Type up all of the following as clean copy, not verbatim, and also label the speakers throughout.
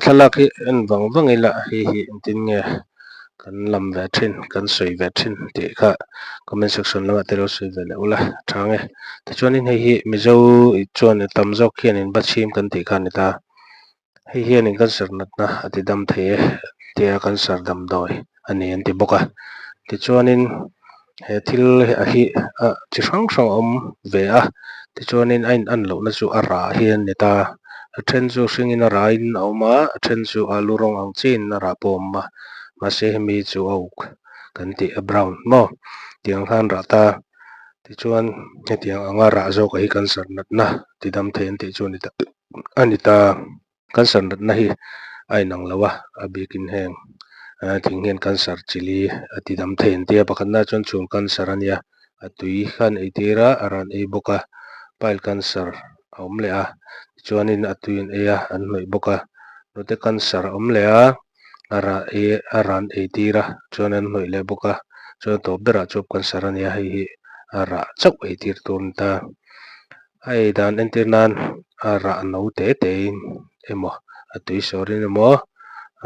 Speaker 1: thlalak hi en vang vang ila hei hi engtin nge kan lam ve thin kan sawi ve thin tih kha comment section lamah te lo sawi ve leh ula a tha ang e. Tichuanin hei hi Mizo chuan tam zawk hianin Bachhim kan tih kha a ni ta. Hei hianin cancer natna a ti dam thei e tia cancer damdawi a ni an ti bawk a. Tichuanin he thil hi chi hrang hrang a awm ve a tichuanin a in an lohna chu a rah hi a ni ta. A then chu hringin a rah in a awm a a then chu alu rawng ang chiin a rah pawh a awm a mahse hemi chu a uk kan tih a brown maw tiang khan rah ta. Tichuan hetiang anga rah zawk ah hi cancer natna ti dam thei an tih chu a ni ta. A ni ta. Cancer natna hi a inang lo a, a bikin heng thing hian cancer chili a ti dam thei an ti a, pakhatna chuan chhul cancer a nia, a tui khan ei tir a, a ran ei bawk a, pile cancer a awm leh a, tichuanin a tui an ei a, an hnawih bawk a, hnute cancer a awm leh a, a rah ei a ran ei tir a, chuan an hnawih leh bawk a, chuan a tawp berah chuan cancer a nia, hei hi a rah chauh ei tir tur a ni ta. A ei dan entir nan a rah no te te in emaw a tui sawr in emaw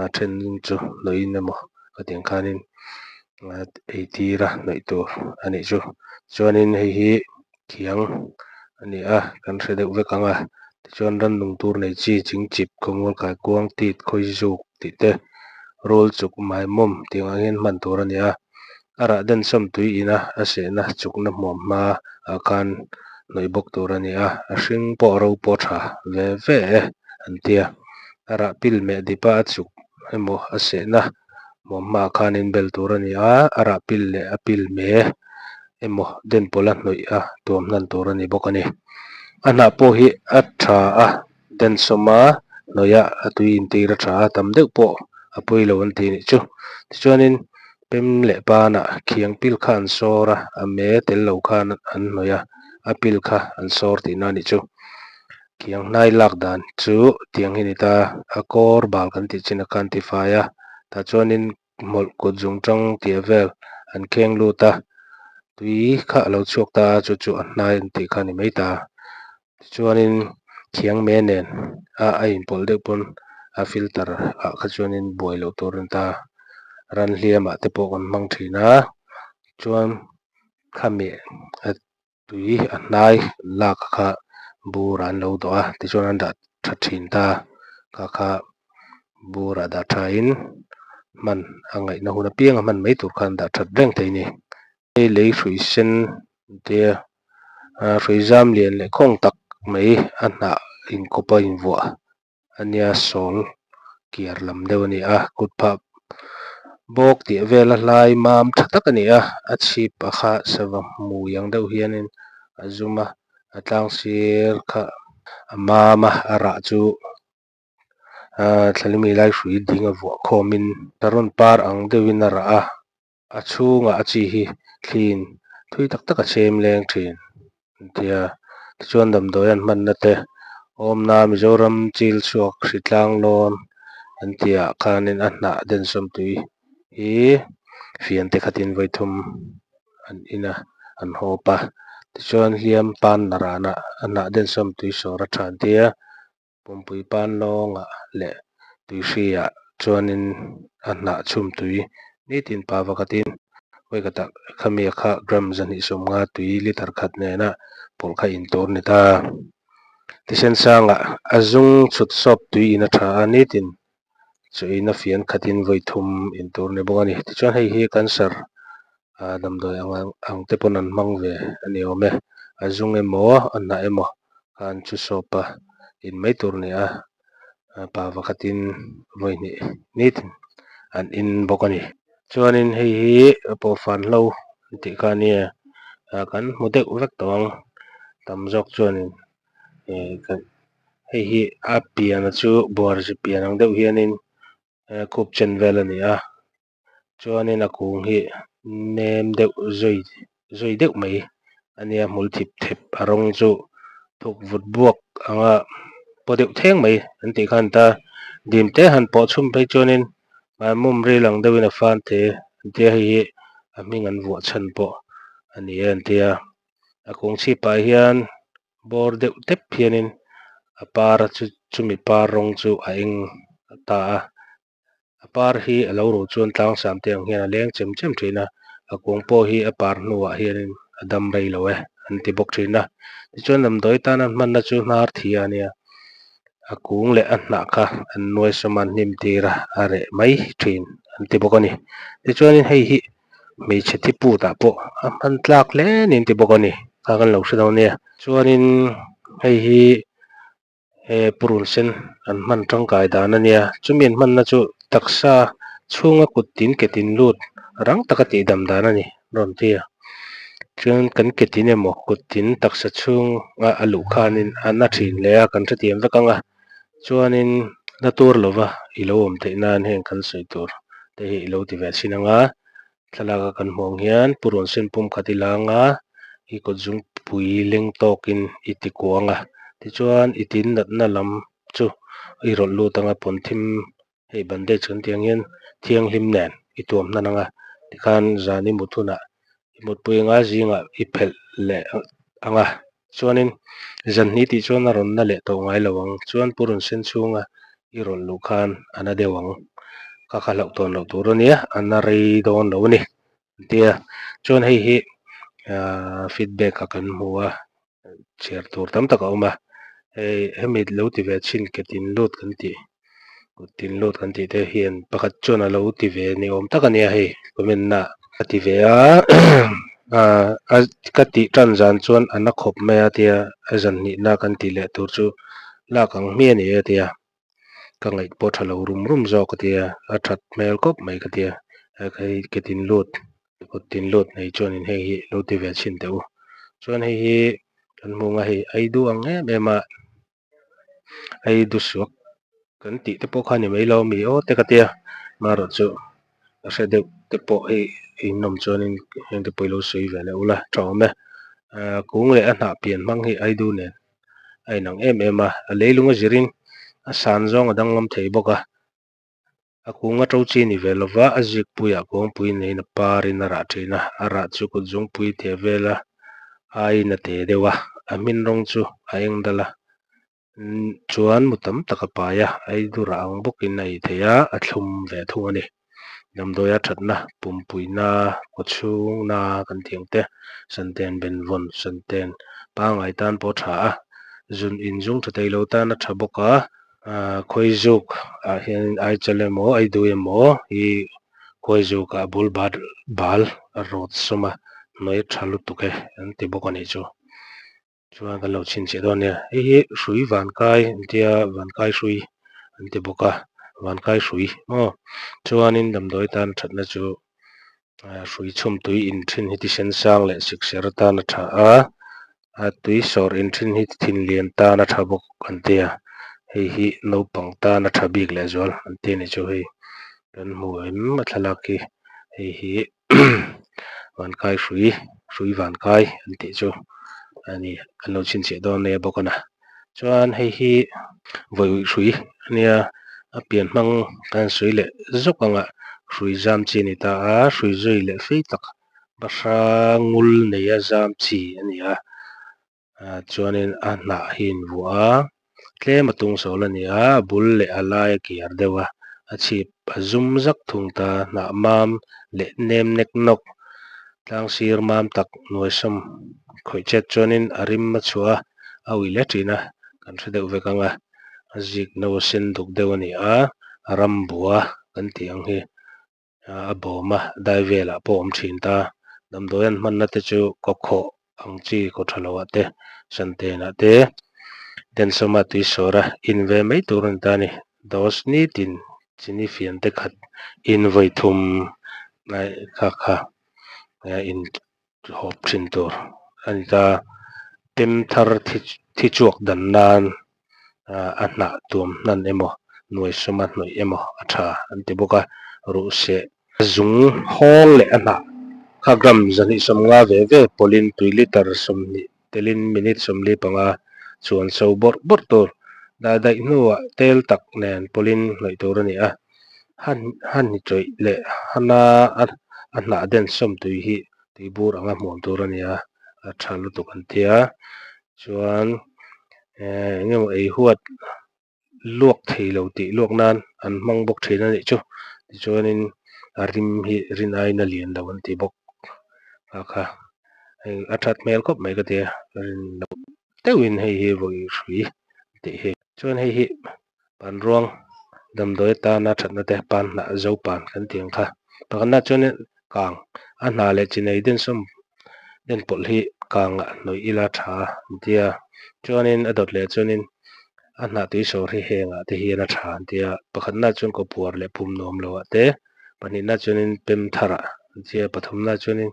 Speaker 1: a then chu hnawih in emaw khatiang khanin ei tir a hnawih tur a nih chu. Chuanin hei hi thiang a ni a kan hre deuh vek ang a tichuan rannung tur nei chi chingchip khawmual kaikuang tit khawizuk tih te rul chuk maimawm tih ang hian hman tur a ni a. A rah den sawm tui ina a sehna chukna hmuam hma ah khan hnawih bawk tur a ni a, a hring pawh ro pawh tha ve ve e an ti a. A rah pil meh dip a a chuk emaw a sehna hmuam hma ah khan inbel tur a ni a, a rah pil leh a pil me emaw den pawlh a hnawih a tuam hnan tur a ni bawk a ni. A hnah pawh hi a tha a den sawm a hnawih a a tui intir a tha a tam deuh pawh a pawi lo an ti nih chu. Tichuanin Pem leh panah khiang pil kha an sawr a, a me tel lo khan an hnawih a, a pil kha an sawr tihna a nih chu. Khiang hnai lak dan chu tiang hi a ni ta, a kawr bal kan tih chin a khan tifai a, tah chuanin hmawlh kut zung tang tia vel an kheng lut a, tui kha a lo chhuak ta a, chu chu a hnai an tih kha a ni mai ta. Tichuanin thiang me nen a a inpawlh deuh pawn a filter ah kha chuanin buai loh tur a ni ta. Ran hliamah te pawh kan hmang thin a, chuan khami a tui a hnai lak kha bur ah an lo dawh a, tichuan an dah tha thin ta. Kha kha bur ah dah tha in hman a ngaihna hun apiang a hman mai tur khan dah that reng thei a ni. Hei lei hrui sen te ah hrui zam lian leh khawng tak mai a hnah inkawp a invuah a nia sawl kiar lam deuh a ni a kut phah bawk tih vel a hlai mam tha tak a ni a a chhip a kha sava hmui ang deuh hianin a zum a a tlang sir kha a mam a a rah chu. Ah thlalimi lai hrui ding a vuah khawmin saron par ang deuhin a rah a. A chhungah a chi hi thlin thui tak tak a chhem leng thin an ti a, tichuan damdawi an hmanna te awmna Mizoram chil chhuak hritlang lawn an tih ah khanin a hnah densawm tui hi fian te khatin vawi thum an in a an hawp a, tichuan hliam pan naranah a hnah densawm tui sawr a tha an ti a. Pumpui pan lawngah leh tuihriah chuanin a hnah chhum tui nitin pa pakhatin vawikhatah khami a kha gram zahnih sawmnga tui liter khat nena pawlh kha in tur a ni ta. Thisen sangah a zung chhut sawp tui in a tha a, nitin chu eina fian khatin vawi thum in tur a ni bawk a ni. Tichuan hei hi cancer damdawi ang ang te pawn an hmang ve a ni awm e. A zung emaw a hnah emaw khan chu sawp a in mai tur a ni a, pa pakhatin vawi hnih nitin an in bawk a ni. Chuanin hei hi pawhfan hlo an tih kha a nia, kan hmu deuh vek tawh ang tam zawk chuanin hei hi a pian chu buarzi pian ang deuh hianin khup chen vel a ni a. Chuanin a kung hi nem deuh zui zui deuh mai a nia hmul thip thep a rawng chu thuk vut buak anga paw deuh thleng mai an tih khan ta dim te han pawh chhum phei chuanin mum ril ang deuhin a fan the an tia hei hi a hming an vuah chhan pawh a ni e an tia a kung chhipah hian bawr deuh tep hianin a par a chu chumi par rawng chu a eng ta a. A par hi a lo ro chuan tlang sam te ang hian a leng chem chem thin a, a kung pawh hi a par hnuah hianin a dam rei lo e an ti bawk thin a. Tichuan damdawi tana an hmanna chu hnar thia a nia, a kung leh a hnah kha an nuai sawm a an hnim tir a, a reh mai thin an ti bawk a ni. Tichuanin hei hi hmeichhe thi putah pawh a hman tlak hle niin an ti bawk a ni, kha kan lo hre dawn nia. Chuanin hei hi. He purun sen an hman tangkai dan a nia, chumi an hmanna chu taksa chhunga kut tin ke tin lut rang taka tihdam dan a ni rawn ti a. Chuan kan ke tin emaw kut tin taksa chhunga a luh khanin a na thin hle a, kan hrethiam vek ang a. Chuanin na tur lova i lo awm theih nan heng kan sawi tur te hi i lo ti ve chhin ang a. Thlalak a kan hmuh ang hian purun sen pum khat i lang a, i kut zungpui leng tawkin i ti kuang a, tichuan i tin natna lam chu i rawlh lut ang a, pawn thim hei bandage kan tih ang hian thianghlim nen i tuam hnan ang a, tikhan zan i mut hunah i mutpui anga zingah i phelh leh ang a, chuanin zan hnih tih chuan a rawn na leh tawh ngai lo ang, chuan purun sen chhunga i rawlh luh khan a na deuh ang, kha kha hlauh tawn loh tur a nia, a na rei dawn lo a ni an ti a, chuan hei hi ahh feedback ah kan hmu a, chhiar tur tam tak a awm a, hei hemi lo ti ve chhin ke tin lut kan tih kut tin lut kan tih te hian pakhat chuan a lo ti ve ni awm tak a nia hei comment na a ti ve a ahh ka tih tan zan chuan a na khawp mai a tia a zan hnihna kan tih leh tur chu lak ang hmiah a ni e tia ka ngaih pawh tha lo rum rum zawk a tia a that hmel khawp mai ka tia hei ke tin lut kut tin lut nei chuanin hei hi lo ti ve chhin teh u chuan hei hi kan hmu ang a hei ei duh ang em em a. Hei dusuak kan tih te pawh kha a ni mai lo mi aw te ka tia marawh chu a hre deuh te pawh hei in awm chuanin heng te pawh i lo sawi ve leh ula tha awm e ah kung leh a hnah pian hmang hi aidu nen a inang em em a a leilung a zirin a san zawng a danglam thei bawk a. A kung a to chi ni ve lova, a zikpuiah kawngpui neiin a parin a rah thin a, a rah chu kut zungpui teh vela aiin a te deuh a, a hmin rawng chu a eng dal a, chuan mu tam tak a pai a, ei dur ang bawkin a ei thei a, a thlum ve thung a ni. Damdawia thatna, pumpuina, kawchhungna kan tih ang te, santen benvawn, santen pangngai tan pawh a tha a, zun inzung tha thei lo tan a tha bawk a. Khuaizuk ah hianin Aichal emaw Aidu emaw hi khuaizuk ah bul bat bal a rawt sawm a hnuai tha lutuk e an ti bawk a nih chu. Chuan kan lo chhinchhiah dawn nia hei hi hrui vankai an tia vankai hrui an ti bawk a vankai hrui maw chuanin damdawi tan thatna chu Hrui chhum tui in thin hi tisen sang leh sikser atan a tha a, a tui sawr in thin hi thin lian tan a tha bawk an ti a, hei hi naupang tan a tha bik leh zual an ti a ni chu hei kan hmu em a thlalak hi hei hi vankai hrui hrui vankai an tih chu a ni kan lo chhinchhiah dawn nia bawk a na chuan hei hi vawiuih hrui a nia a pian hmang kan sawi leh zawk ang a hrui zam chi a ni ta a hrui zui leh fei tak bahra ngul neia zam chi a ni a ah chuanin a hnah hi a invuah a tlem a tung sawl a ni a a bul leh a lai a kiar deuh a a chhip a zum zak thung ta hnah mam leh nem nek nawk tlang sir mam tak hnuaisawm khawih chet chuanin a rim a chhuah a a ui hle thin a kan hre deuh vek ang a a zik no a sen duk deuh a ni a a ram bua kan tih ang hi a bawm a dai velah pawh a awm thin ta damdawi an hmanna te chu kawkhawh ang chi kaw tha loh ah te santen ah te densawma tui sawr a in ve mai tur a ni ta a ni dose nitin chini fian te khat in vawi thum kha kha in hawp thin tur a ni ta. Pem thar thi chhuak dan nan a hnah tuam hnan emaw nuai sawma hnawih emaw a tha an ti bawk a, ruhseh a zung hawng leh a hnah kha gram zahnih sawmnga ve ve pawlhin tui litre 20 telin minute 45 chuan so bawrh bawrh tur dah daih hnuah tel tak nen pawlhin hnawih tur a ni a, han hni chawih leh hana a hnah den sawm tui hi tui bur anga hmuam tur a ni a, a tha lutuk an ti a, chuan eng emaw ei huat Luak thei lo tih luak nan an hmang bawk thin a nih chu. Tichuanin a rim hi rin aiin a lian lo an ti bawk a kha. Hei a that hmel khawp mai ka ti a, rin loh deuhin hei hi vawi hrui tih hi. Chuan hei hi panruang damdawi atana thatna te pan hnah zo pan kan tih ang kha. Pakhatna chuanin kang a hnah leh chi nei densawm den pawlh hi kangah hnawih ila tha an ti a. Chuanin a dawt leh chuanin a hnah tui sawr hi hengah te hian a tha an ti a. Pakhatna chuan kawpuar leh pum nuam loah te, pahnihna chuanin pem tharah an ti a, pathumna chuanin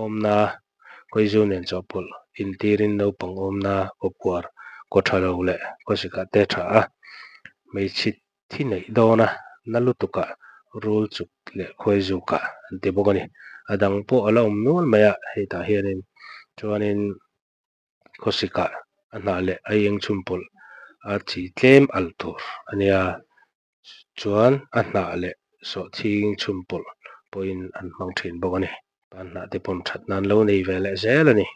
Speaker 1: awmna Khawizu nen chawhpawlh intirin naupang awmna kawpuar kaw tha lo leh khawsikah te tha a, hmeichhe thi neih dawna na lutukah rul chuk leh khuaizukah an ti bawk a ni. A dang pawh a la awm nual mai a, hei tah hianin chuanin khawsikah a hnah leh a eng chhunpawlh a chi tlem alh tur a nia. Chuan a hnah leh sawhthing chhunpawlh pawhin an hmang thin bawk a ni. Pan hnah te pawn that nan lo nei ve leh zel a ni.